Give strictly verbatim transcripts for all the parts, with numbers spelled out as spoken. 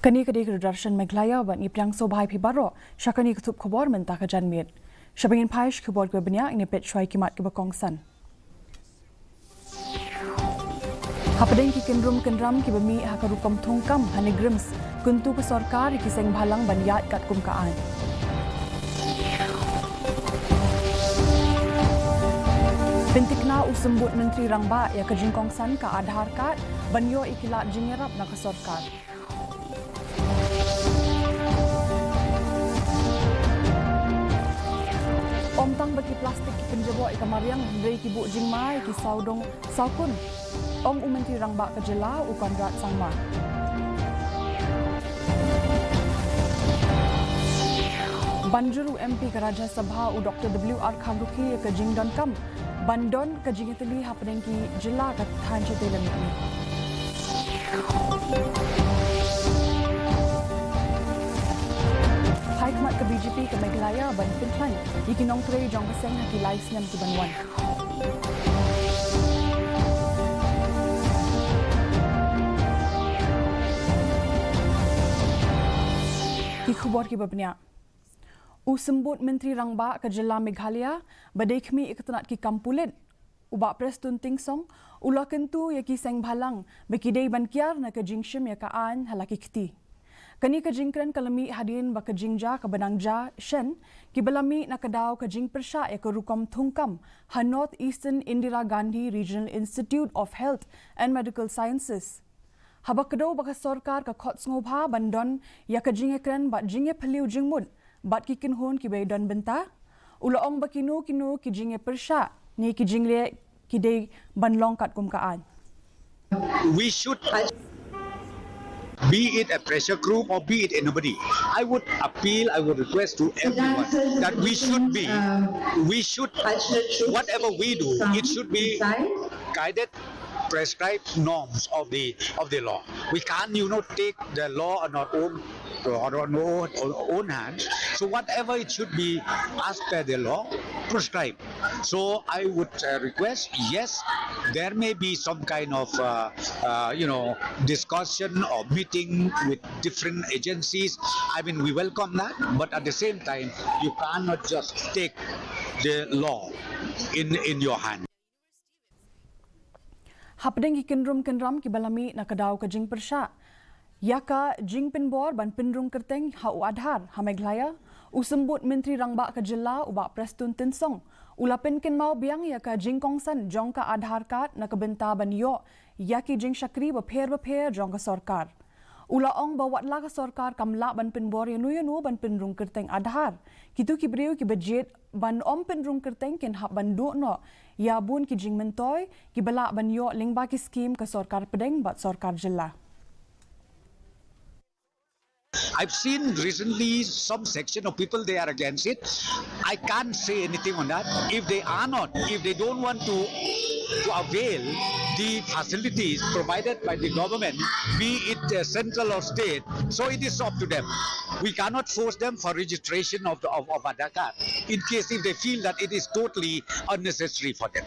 Kane ka dei ka Doordarshan Meghalaya, bad ngi pdiang sngewbha ïa phi baroh sha kane ka thup khubor mynta ka janmiet. Shaba ngin phai sha ki khubor kiba bniah, ngin peit shuwa ïa ki mat kiba kongsan. Hapdeng ki kynrum kynram kiba mih ha ka rukom thungkam ha NEIGRIHMS, kyntu ka sorkar ïa ki seng bhalang ban ïaid katkum ka aiñ. Pynthikna u Symbud Myntri Rangbah ïa ka jingkongsan ka Aadhaar card ban ïoh ïa ki lad jingïarap na ka sorkar. Ym tang ba ki plastik ki pynjaboh ïa ka mariang, hynrei ki buh jingma ïa ki sawdong sawkun, ong u Myntri Rangbah ka jylla u Conrad Sangma. Ban jur u M P ka Rajya Sabha u Doctor W R Kharlukhi ïa ka jingdonkam ban don ka jingïatylli hapdeng ki jylla ka thaiñ shatei lam mihngi. Haikhmat ka B J P ka Meghalaya ban pynkhlaiñ ïa ki nongtrei jong ka seng ha ki lai snem kiban wan. Ki khubor kiba bniah. U Symbud Myntri Rangbah ka jylla Meghalaya ba dei khmih ïa ka tnat ki kam pulit, u Bah Prestone Tynsong, u la kyntu ïa ki seng bhalang ba ki dei ban kiar na ka jingshim ïa ka aiñ ha la ki kti. Kane ka jingkren ka la mih hadien ba ka jingjia kaba nang jia shen kiba la mih na ka daw ka jingpyrshah ïa ka rukom thungkam ha North Eastern Indira Gandhi Regional Institute of Health and Medical Sciences. Haba kdew ba ka sorkar ka khot sngewbha ban don ïa ka jingïakren bad jingïaphylliew jingmut bad ki kynhun kiba ïadon bynta, u la ong ba kino kino ki jingïapyrshah ne ki jingleh ki dei ban long katkum ka aiñ. We should, be it a pressure group or be it anybody, I would appeal, I would request to everyone that we should be, we should, whatever we do, it should be guided, prescribed norms of the, of the law. We can't, you know, take the law on our own, on our own, own hand. So whatever it should be as per the law prescribed. So I would, uh, request, yes, there may be some kind of, uh, uh, you know, discussion or meeting with different agencies. I mean, we welcome that, but at the same time, you cannot just take the law in, in your hand. Hapdeng ki kynrum kynram kiba la mih na ka daw ka jingpyrshah ïa ka jingpynbor ban pynrung kyrteng ha u Aadhaar ha Meghalaya, u Symbud Myntri Rangbah ka jylla u Bah Prestone Tynsong u la pynkynmaw biang ïa ka jingkongsan jong ka Aadhaar card na ka bynta ban ïoh ïa ki jingshakri bapher bapher jong ka sorkar. U la ong ba watla ka sorkar kam lah ban pynbor ïano ïano ban pynrung kyrteng Aadhaar, kito ki briew kiba jied ban ym pynrung kyrteng kin hap ban duh noh ïa bun ki jingmyntoi kiba lah ban ïoh lyngba ki skim ka sorkar pdeng bad sorkar jylla. I've seen recently some section of people, they are against it. I can't say anything on that. If they are not, if they don't want to, to avail the facilities provided by the government, be it, uh, central or state, so it is up to them. We cannot force them for registration of the, of, of Aadhaar card in case if they feel that it is totally unnecessary for them.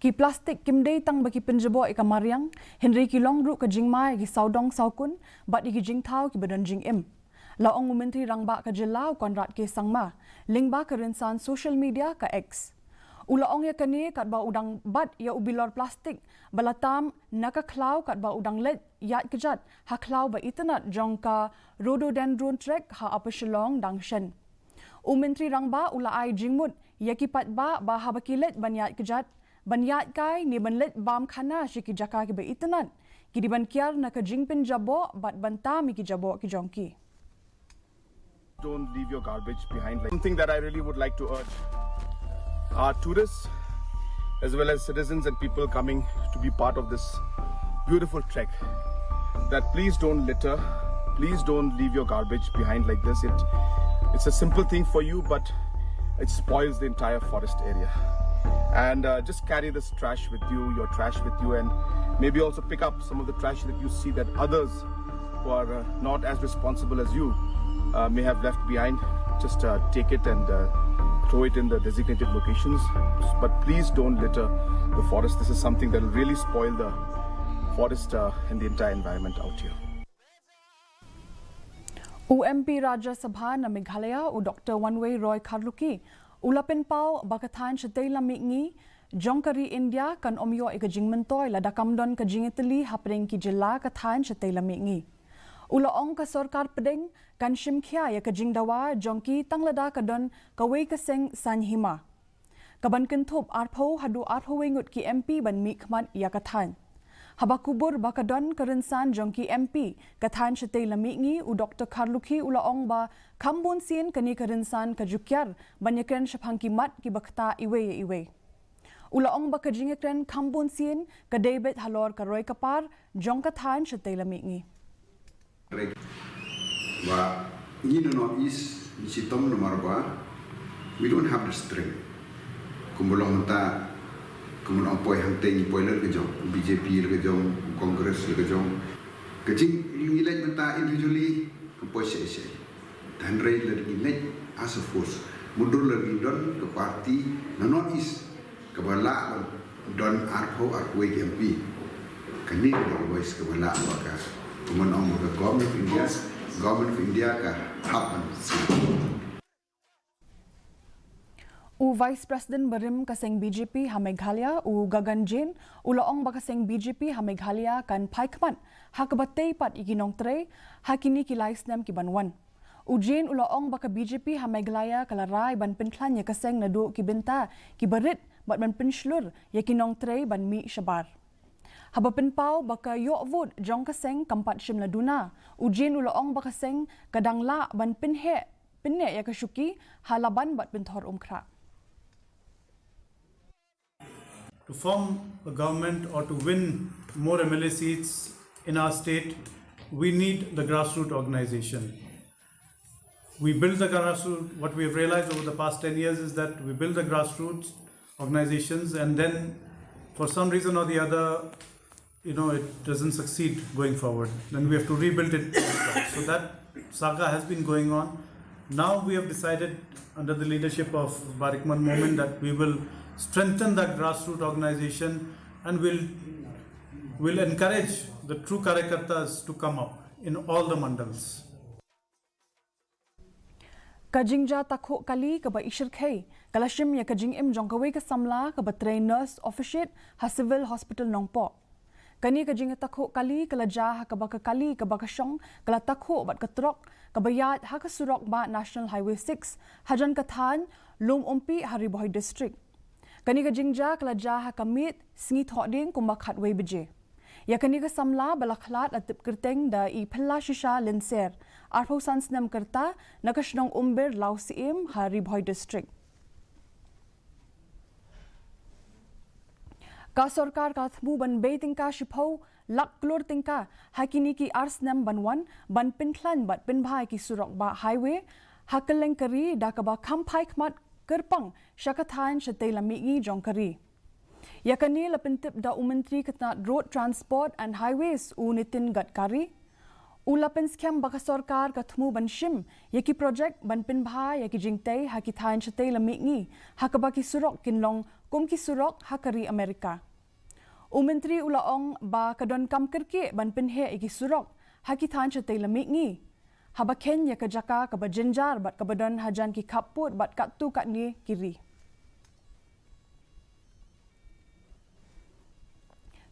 Ki plastik kim dei tang ba ki pynjaboh ïa ka mariang, hynrei ki long ruh ka jingma ïa ki sawdong sawkun bad ïa ki jingthaw kiba don jingim. La ong u Myntri Rangbah ka jylla u Conrad K Sangma lyngba ka rynsan social media ka X. U la ong ïa kane katba u dang bat ïa u bilor plastik ba la tam na ka khlaw katba u dang leit ïaid kjat ha khlaw ba itynnad jong ka rhododendron trek ha Upper Shillong dang shen. U Myntri Rangbah u la ai jingmut ïa ki paidbah ba haba ki leit ban ïaid kjat, ban ïaid kai ne ban leit bam khana sha ki jaka kiba itynnad, ki dei ban kiar na ka jingpynjaboh bad ban tam ïa ki jaboh ki jong ki. Don't leave your garbage behind. Like, something that I really would like to urge our tourists as well as citizens and people coming to be part of this beautiful trek, that please don't litter, please don't leave your garbage behind like this. It, it's a simple thing for you, but it spoils the entire forest area. And, uh, just carry this trash with you, your trash with you, and maybe also pick up some of the trash that you see that others who are, uh, not as responsible as you, uh, may have left behind. Just, uh, take it and, uh, throw it in the designated locations. But please don't litter the forest. This is something that will really spoil the forest uh, and the entire environment out here. U M P Rajya Sabha na Meghalaya, u Doctor Wanwei Roy Kharlukhi, u la pynpaw ba ka thaiñ shatei lam mihngi jong ka ri India kan ym ïoh ïa ka jingmyntoi lada kam don ka jingïatylli hapdeng ki jylla ka thaiñ shatei lam mihngi. U la ong ka sorkar pdeng kan shim khia ïa ka jingdawa jong ki tang lada ka don kawei ka seng saiñ hima. Ka ban kynthup arphew haduh arphew wei ngut ki M P ban mihkhmat ïa ka thaiñ. Haba kubur ba ka don ka rynsan jong ki M P ka thaiñ shatei lam mihngi, u Doctor Kharlukhi u la ong ba kham bun sien kane ka rynsan ka ju kiar ban ïakren shaphang ki mat kiba ktah iwei ïa iwei. U la ong ba ka jingïakren kham bun sien ka dei beit halor ka roi ka par jong ka thaiñ shatei lam mihngi. Ba ngi na North East ngi shitom namar ba we don't have the strength. Kumba long mynta, kumba long poi hangtei ngi poi la ka jong, B J P la ka jong, Congress la ka jong. Ka jing ngi leit mynta individually ka poi shei shei. Hynrei lada ngi leit as a force, mutdur lada ngi don ka party na North East kaba lah ban don arphew arphew wei ki M P. Kane ka dei ka voice kaba lah ba ka, kumba ong ba ka Government of India, Government of India ka hap ban sngap. U Vice President barim ka seng B J P ha Meghalaya, u Gagan Jain, u la ong ba ka seng B J P ha Meghalaya kan phai khmat ha kaba tei pat ïa ki nongtrei ha kine ki lai snem ki ban wan. U Jain u la ong ba ka B J P ha Meghalaya ka la rai ban pynkhlaiñ ïa ka seng naduh ki bynta kiba rit bad ban pynshlur ïa ki nongtrei ban mih shabar. Haba pynpaw ba ka ïoh vote jong ka seng kam pat shim la duna, u Jain u la ong ba ka seng ka dang lah ban pynheh pynneh ïa ka shuki ha Laban bad Pynthorumkhrah. To form a government or to win more M L A seats in our state, we need the grassroots organization. We build the grassroots, what we have realized over the past ten years is that we build the grassroots organizations, and then for some reason or the other, you know, it doesn't succeed going forward. Then we have to rebuild it. So that saga has been going on. Now we have decided under the leadership of Bah Rikman Momin that we will strengthen that grassroots organization and we'll, we'll encourage the true karyakartas to come up in all the mandals. Ka jingjia takhuh kali kaba i shyrkhei ka la shim ïa ka jingim jong kawei ka samla kaba trei nurse officiate ha Civil Hospital Nongpoh. Kane ka jingtakhuh kali ka la jia ha kaba ka kali kaba ka shong ka la takhuh bad ka trok kaba ïaid ha ka surok bah National Highway six hajan ka thaiñ Lumumpi ha Ri Bhoi District. Kane ka jingjia ka la jia ha ka miet sngi Thohdieng kumba khatwei baje. Ïa kane ka samla ba la khlad la tip kyrteng da i Phylla Shisha Lynser, arphew san snem ka rta, na ka shnong Umbir Lawsiem ha Ri Bhoi District. Ka sorkar ka thmu ban bei tyngka shiphew lak klur tyngka ha kine ki ar snem ban wan ban pynkhlaiñ bad pynbha ïa ki surok bah highway ha kylleng ka ri da kaba kham phai khmat kyrpang sha ka thaiñ shatei lam mihngi jong ka ri. Ïa kane la pyntip da u Myntri ka tnad Road Transport and Highways, u Nitin Gadkari. U la pynskhem ba ka sorkar ka thmu ban shim ïa ki projek ban pynbha ïa ki jingtei ha ki thaiñ shatei lam mihngi ha kaba ki surok kin long kum ki surok ha ka ri Amerika. U Myntri u la ong ba ka donkam kyrkieh ban pynheh ïa ki surok ha ki thaiñ shatei lam mihngi, haba kheiñ ïa ka jaka kaba jynjar bad kaba don hajan ki khappud bad katto katne ki ri.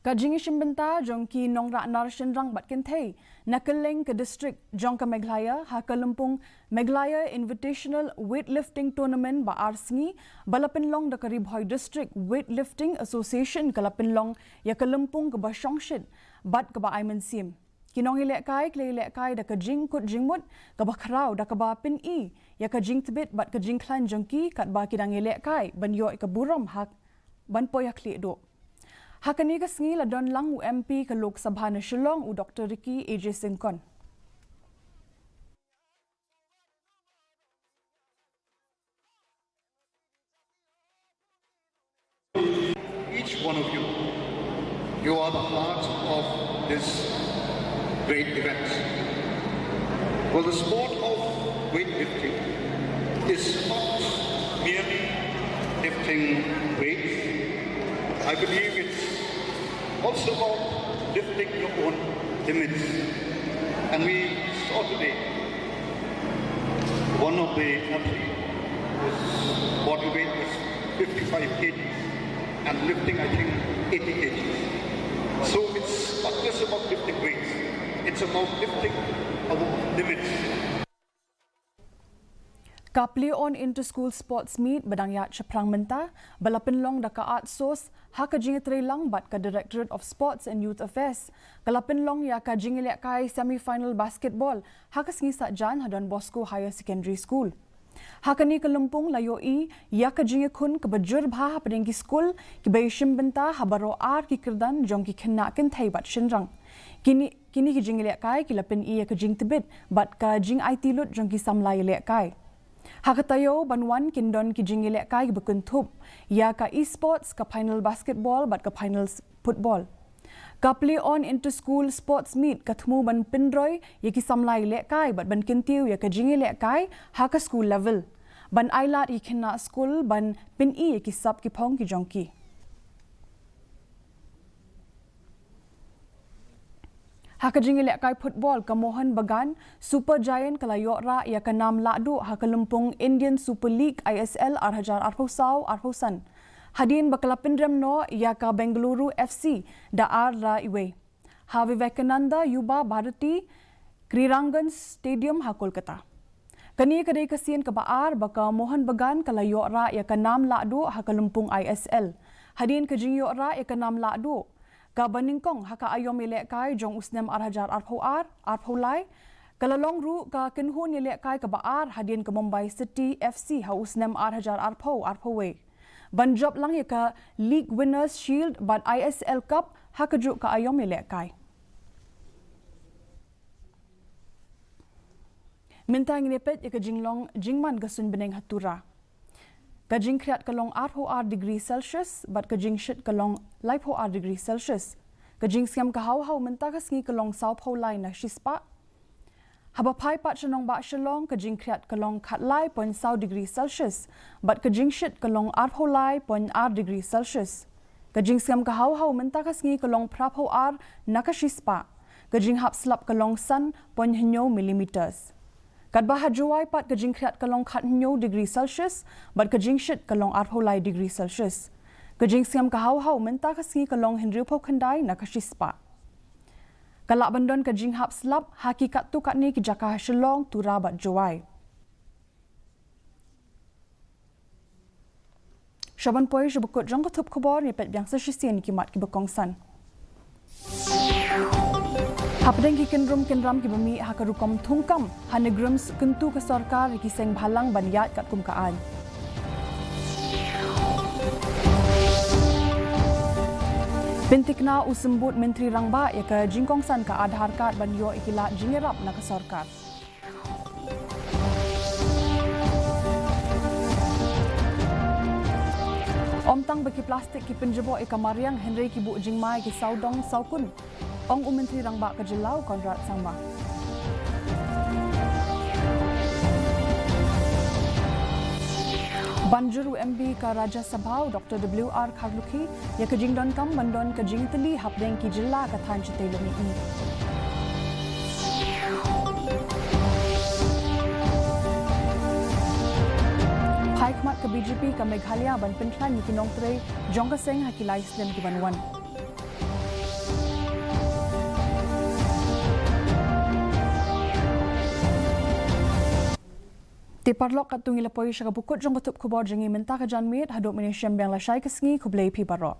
Ka jingïashim bynta jong ki nongrah nar shynrang bad kynthei na kylleng ka district jong ka Meghalaya ha ka lympung Meghalaya Invitational Weightlifting Tournament ba ar sngi ba la pynlong da ka Ri Bhoi District Weightlifting Association ka la pynlong ïa ka lympung kaba shongshit bad kaba ai mynsiem. Ki nongïalehkai ki la ïalehkai da ka jingkut jingmut kaba khraw da kaba pyni ïa ka jingtbit bad ka jingkhlaiñ jong ki katba ki dang ïalehkai ban ïoh ïa ka burom ha ban poi ha khlieh duh. Ha kane ka sngi la don lang u M P ka Lok Sabha na Shillong, u Doctor Ricky A J Syngkon. Each one of you, you are the heart of this great event. Well, the sport of weightlifting is not merely lifting weights. I believe it's also about Lifting your own limits. And we saw today one of the athletes whose body weight was fifty-five kgs and lifting, I think, eighty kgs. So it's not just about lifting weights, it's about lifting our limits. Ka Play On Inter School Sports Meet ba dang ïaid shaphrang mynta, ba la pynlong da ka Art Source, ha ka jingïatreilang bad ka Directorate of Sports and Youth Affairs, ka la pynlong ïa ka jingïalehkai semi-final basketball, ha ka sngi Saitjaiñ ha Don Bosco Higher Secondary School. Ha kane ka lympung la ïohi ïa ka jingïakhun kaba jur bha hapdeng ki skul kiba ïashim bynta ha baroh ar ki kyrdan jong ki khynnah kynthei bad shynrang. Kine, kine ki jingïalehkai ki la pyni ïa ka jingtbit bad ka jingaiti lut jong ki samla ïalehkai. Ha ka taïew ban wan kin don ki jingïalehkai kiba kynthup ïa ka e-sports, ka final basketball bad ka final football. Ka Play On Inter School Sports Meet ka thmu ban pynroi ïa ki samla ïalehkai bad ban kyntiew ïa ka jingïalehkai ha ka school level, ban ailad ïa ki khynnah skul ban pyni ïa ki sap ki phong ki jong ki. Ha ka jingïalehkai football, ka Mohun Bagan Super Giant ka la ïoh rah ïa ka nam lahduh ha ka lympung Indian Super League, I S L, ar hajar arphew saw arphew san, hadien ba ka la pynrem noh ïa ka Bengaluru F C da ar la iwei, ha Vivekananda Yuba Bharati Krirangan Stadium ha Kolkata. Kane ka dei ka sien kaba ar ba ka Mohun Bagan ka la ïoh rah ïa ka nam lahduh ha ka lympung I S L. Hadien ka jingïoh rah ïa ka nam lahduh kaba nyngkong ha ka aïom ïalehkai jong u snem ar hajar arphew ar arphew lai, ka la long ruh ka kynhun ïalehkai kaba ar hadien ka Mumbai City F C ha u snem ar hajar arphew arphew wei, ban jop lang ïa ka League Winners' Shield bad I S L Cup ha kajuh ka aïom ïalehkai. Mynta ngin ïa peit ïa ka jinglong jingman ka suiñ bneng ha Tura. Ka jingkhriat ka long arphew ar degree Celsius bad ka jingshit ka long laiphew ar degree Celsius. Ka jingsngem ka haw haw mynta ka sngi ka long sawphew lai na shispah. Haba phai pat sha nongbah Shillong, ka jingkhriat ka long khatlai point saw degree Celsius bad ka jingshit ka long arphew lai point ar degree Celsius. Ka jingsngem ka haw haw mynta ka sngi ka long phraphew ar na ka shispah. Ka jinghap slap ka long san point hynñiew millimeters. Katba ha Jowai pat ka jingkhriat ka long khathynñiew degree Celsius bad ka jingshit ka long arphew lai degree Celsius. Ka jingsngem ka haw haw mynta ka sngi ka long hynriewphew khyndai na ka shispah. Ka lah ban don ka jinghap slap ha ki katto katne ki jaka ha Shillong, Tura bad Jowai. Sha ban poi sha ba kut jong ka thup khubor, ngin ïa peit biang sa shisien ki mat kiba kongsan. Hapdeng ki kynrum kynram kiba mih ha ka rukom thungkam ha NEIGRIHMS, kyntu ka sorkar ïa ki seng bhalang ban ïaid katkum ka aiñ. Pynthikna u Symbud Myntri Rangbah ïa ka jingkongsan ka Aadhaar Card ban ïoh ïa ki lad jingïarap na ka sorkar. Ym tang ba ki plastik ki pynjaboh ïa ka mariang, hynrei ki buh jingma ïa ki sawdong sawkun, ong u Myntri Rangbah ka Jylla u Conrad Sangma. Ban jur u M B ka Rajya Sabha u Doctor W R Kharlukhi ïa ka jingdonkam ban don ka jingtylli hapdeng ki jylla ka thaiñ shatei la mihngi. Phai khmat ka B J P ka Meghalaya ban pynkhlaiñ ïa ki nongtrei jong ka seng ha ki lai snem ki ban wan. Te paralok, katto ngi la poi sha ka ba kut jong ka thup khubor jong ngi mynta ka janmiet, haduh mynne shem biang lashai ka sngi, khublei phi baroh.